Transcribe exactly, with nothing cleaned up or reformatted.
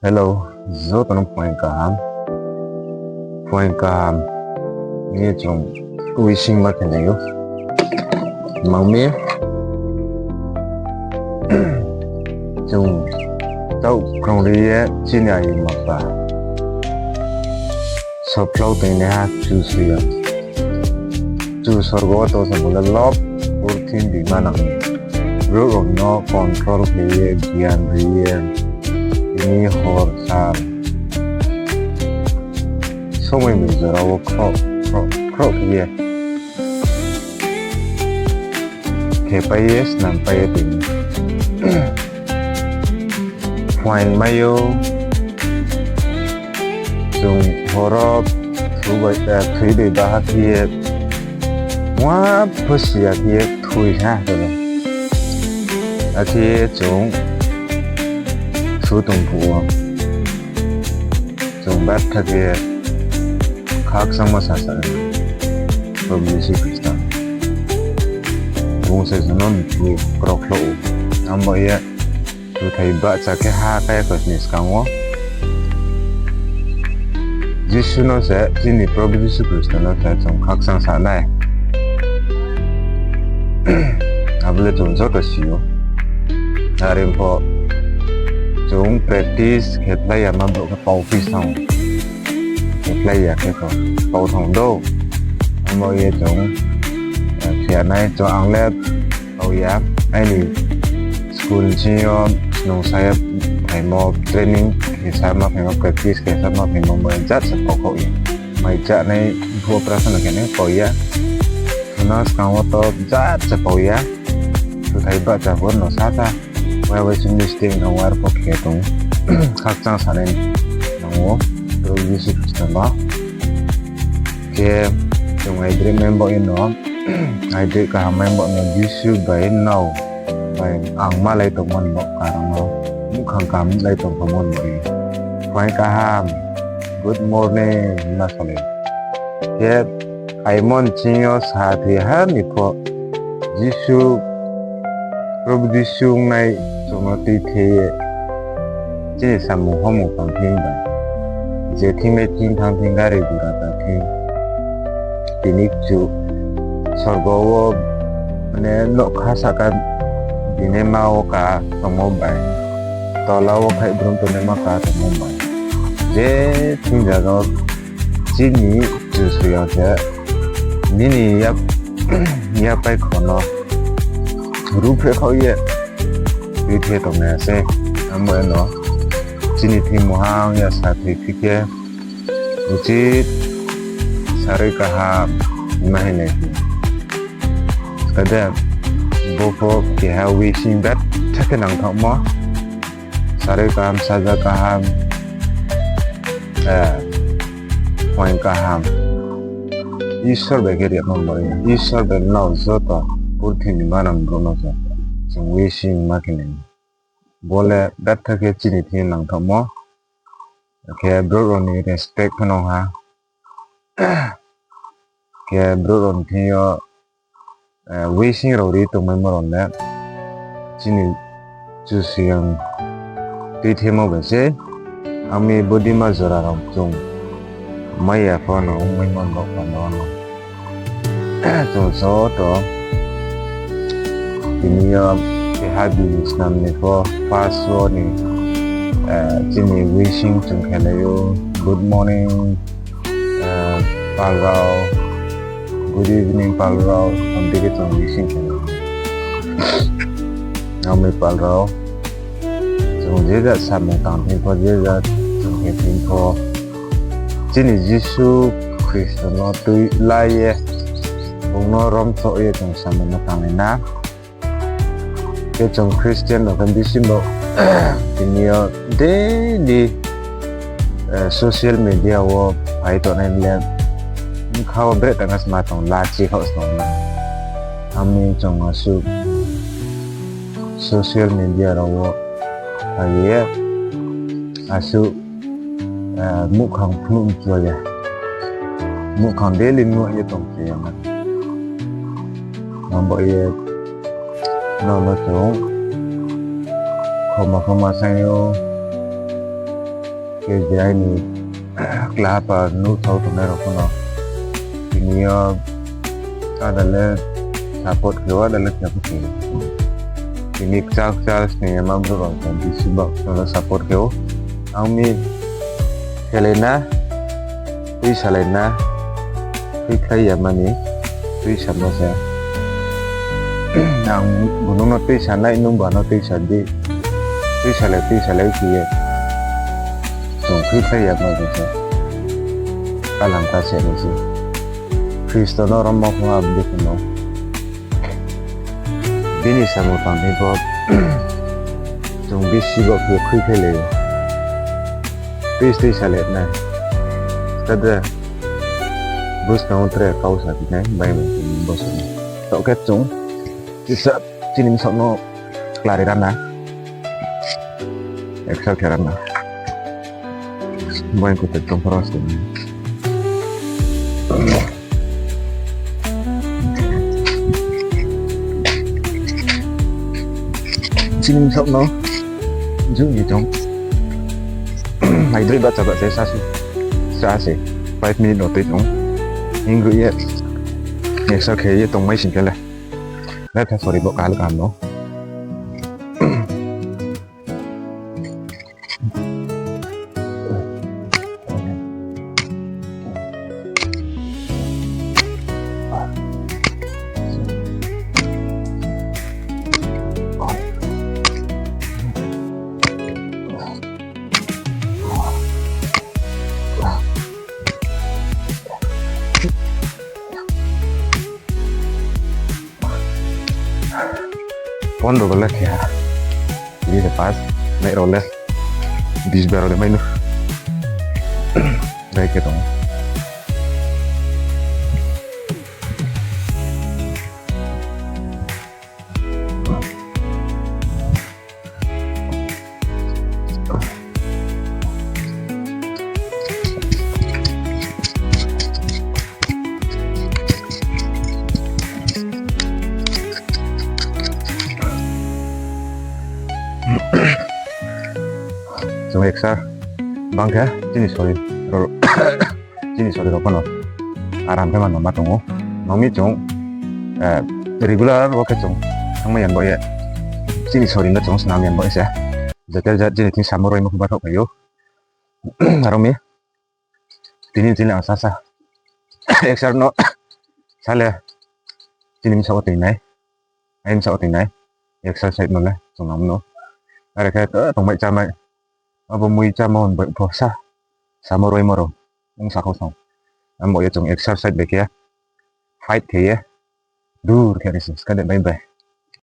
Hello, joto no phuaing kaham. Phuaing kaham hing ye chung wishing ma khe nai ou. Mang mi, chung taoh krungri ye chini aima apa sophlao toingnaiha Kchusoyang. Kchu sorgo wo tong se bo le lob purthimbi manang ni. Brouh rao no control khe ye, gyan ri ye, tini hor sal somoi ni jora wo khroh, khroh, khroh khe ye khepai ye, snampai ye tini phuaing mai ou. Chung horo thoi bai, eh, thoi bai baha khe ye, mua pho si ya khe ye thoi ha, akhe chung thu tong phuh wo chung betha khe khakchangmo sasa Probhu Jisu Khristo. Bung se chung no mthu krokhloh ou. Abo ye chuthai bahcha khe ha kaiya kosni skang wo Jisu no se, chini Probhu Jisu Khristo no se chung khakchang sa nai. Abo le chung joto si ou. Are pho chung practice khe plái ya ma brouh khe pau phi sang. Khe plái ya khe pho pau thang dou. Abo ye chung, eh, phiya nai chung ang le pau ya, aini school sing yo snungsa ye phaimo, training khe sa ma phaimo, practice khe sa ma phaimo, mai jat se pau khaoh ye. Mai jat nai phuh prarthana khe nai pau ya. Suna skang wo to jat se pau ya. Chuthai bahcha pho no sasa. Wai wai sini sting no war pho khe tong. Khakchang sa nai nang ou, Probhu Jisu Khristo no. Khe chung aidroih mai bo ye no, aidroih kaham mai bo no Jisu bai nrao bai ang malai tongmo ni bo karang no, muhkhang kaham lai tongmo ni bo ye. Phuaing kaham, good morning ma salai. Khe phaimo ni sing yo sa thoi ha ni pho Jisu, Probhu Jisu ongnai chung no tuithe ye chini samung homung tang thing bai, je thing nai thing thanng thing, gari gura tang thing, tini kchu sorgo wo, mane nougkha sahka binaima wo ka tongmo bai, tola wo khaih brum tongnaima ka tongmo bai, je thing zaga wo chini Kchusoyang se nini ya, yapaikho no ruhphreh khaoh ye tuithe tongnai se. Abo no chini thing muhang ya sa thoi phi khe uchit saroi kaham ma hing nai phi. Kade, bo pho keha wishing betha khe nangthaohmo. Saroi kaham, saja kaham, eh, phuaing kaham. Isor bai khe riamo bai, Isor bai nrao joto purthimbi manang brouh no se chung wishing ma khe nai. Bo le betha khe chini thing nangthaohmo. Khe brouh rao ni respect pho nang ha. Khe brouh rao ni thing yo, eh, wishing rao ri tongmaimo rao le chini Kchusoyang tuithemo bai se, ami bodima jora rao chung mai ya pho no ongmaimo rao pha no no. Chung joto tini yo keha bini snam ni pho first wo ni, eh, chini wishing chung khe nai ou, good morning, eh, pal rao, good evening pal rao, abo dei khe chung wishing khe nai ou. Ami pal rao, chung je ja samung tang thing pho, je ja chung khe thing pho, chini Jisu Khristo no tui la ye, bung no romsoh ye chung samung no tanglai na. Khe chung Christian rao khe bisi bo tini yo daily, eh, social media wo phai tongnai le bkha wo brekhe tang khe sma tong, lachi khaoh se tong na. Ami chung asuh social media rao wo phai ye asuh, eh, muhkhang phnuh mchu ya, muhkhang daily nuh ye tong se ya ma. Abo ye nrao no chung khoma khoma saing ou. K S D I ni kla pa nuh thao tongnai rao pho no tini yo ada le support khe ou, ada le khe pho khe ou. Tini kchal kchal sning yama brouh rao tong bisi bak no support khe ou. Ang mi khelai na, tuisalai na, tuikhlai yama ni tuisamo se. Ang bo nung no tuisanai, nung bo ano tuisa di. Tuisalai, tuisalai khe ye chung tuikhlai yama se. Kalam ta se nai se. Khristo no rommo pho abo dei khe no. Bini samung tang ni pho chung bisi bo khe khuikhlai lai ou. Tui, tuisalai nai. Skade, buskang wo tre kau sa phi nai, bai bai khe bo sa nai. Taoh khe chung, kisa, chini bsaoh no klari ra na. Exer khe ra na. Bai khe te tong phoro se. Chini bsaoh no, ju ni tong. Mai droi bahcha bahcha sa se. Sa se. Five minute no tui tong. Hingru ye. Exer khe ye tongmai sing khe le. Letha sori bo kahal kaham no. Pondro ba le khe ha. Bini se pass, nai rao le. Bis baro le mai no. Rai khe tong. Chung exer bang khe chini sorir rao, chini sorir rao pho no aram khe ma no ma tong ou. Nang mi chung, eh, regular wo khe chung thangmai yan bo ye. Chini sorir no chung snam yan bo ye se. Jetel jat chini thing samo roimo khe bathaoh phai ou. Aro mi. Tini chini ang sasa. Exer no. Sa le. Chini bsaoh wo tui nai. Aini bsaoh wo tui nai. Exercise no le. Chung nang no. Are khe to tongmai chámai. Abo mui chámo hing bai pho sa. Samo roimo rao. Ong sa khou song. Abo ye chung exercise bai khe. Fight khe ye. Dur khe ri se. Skade bai bai.